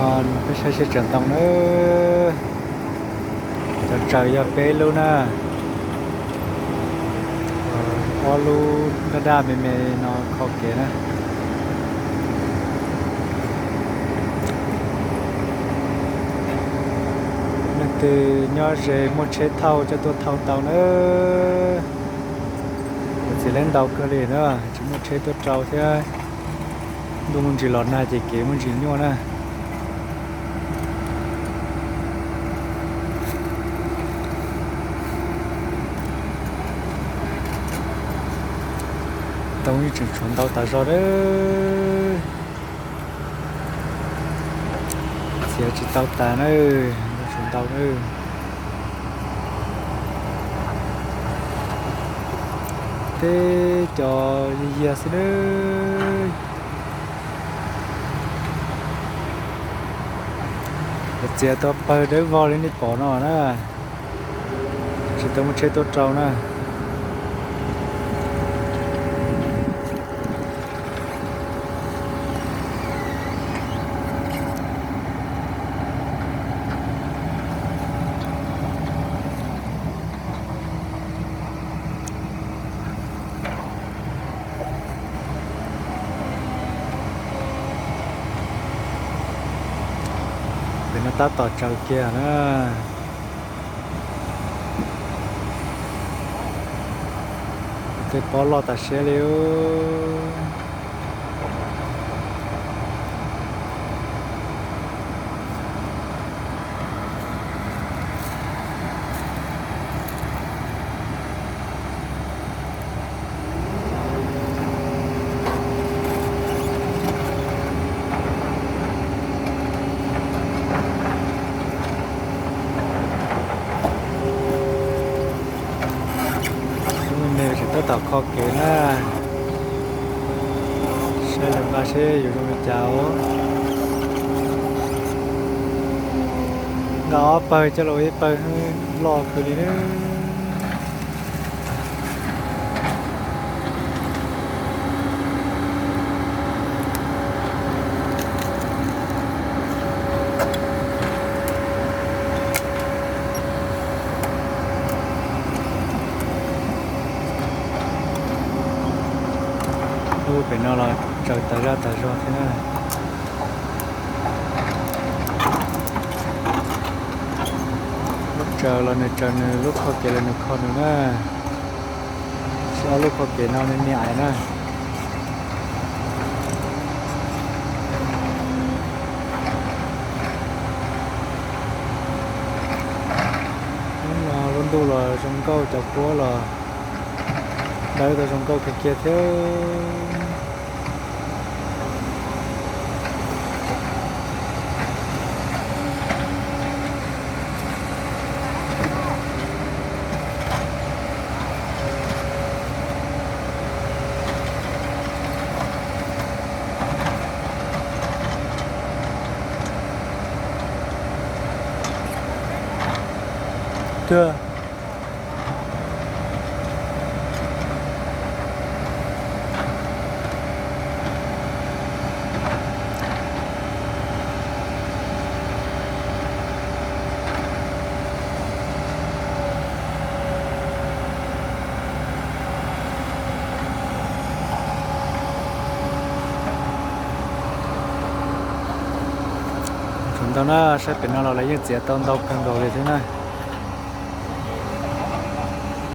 Peb saib seb tsaws ntoo na. Cov tsaws yog peb lub na. Ob lub daj daj me me no kho kev na. Leej twg nyob ze muaj tsheb thauj coj tuaj thauj tau na. Txiv leb ntau kawg li na, tsis muaj tsheb tuaj rau thiab. Ntuj muaj ntsis los nag ces kev muaj ntsis nyuaj na. Ntoo yeej tseem tshuav ntau tas zog na. Txiav tsis tau tas na, ntoo tshuav ntau na. Teb cov yiag yiag xwb na. Txiav tau pawg dawb vog li nej pom no na. Tsis tau muaj tsheb tuaj rau na. Pem no tab tom tsaws kiag na. Tej pob loj tas siab li. Lub me me tseem tab tom kho kev na. Saib lawv nqa seb yuav zoo li cas os. Nqa ob pawg coj los ua ib pawg loj kawg li na. Lub pem no los tsaws tas zaj tas zog thiab na. Lub tsaws los nws tsaws nws, lub kho kev los nws kho nws na. Xwb ob lub kho kev no me me ais na. Hnub no lub ntuj los zoo nkauj, cov puab los dawb tau zoo nkauj kawg kiag thiab. Tuag. Tshuav ntau na, saib pem no los lawv yeej txiav tau ntau kawg nkaus li thiab na.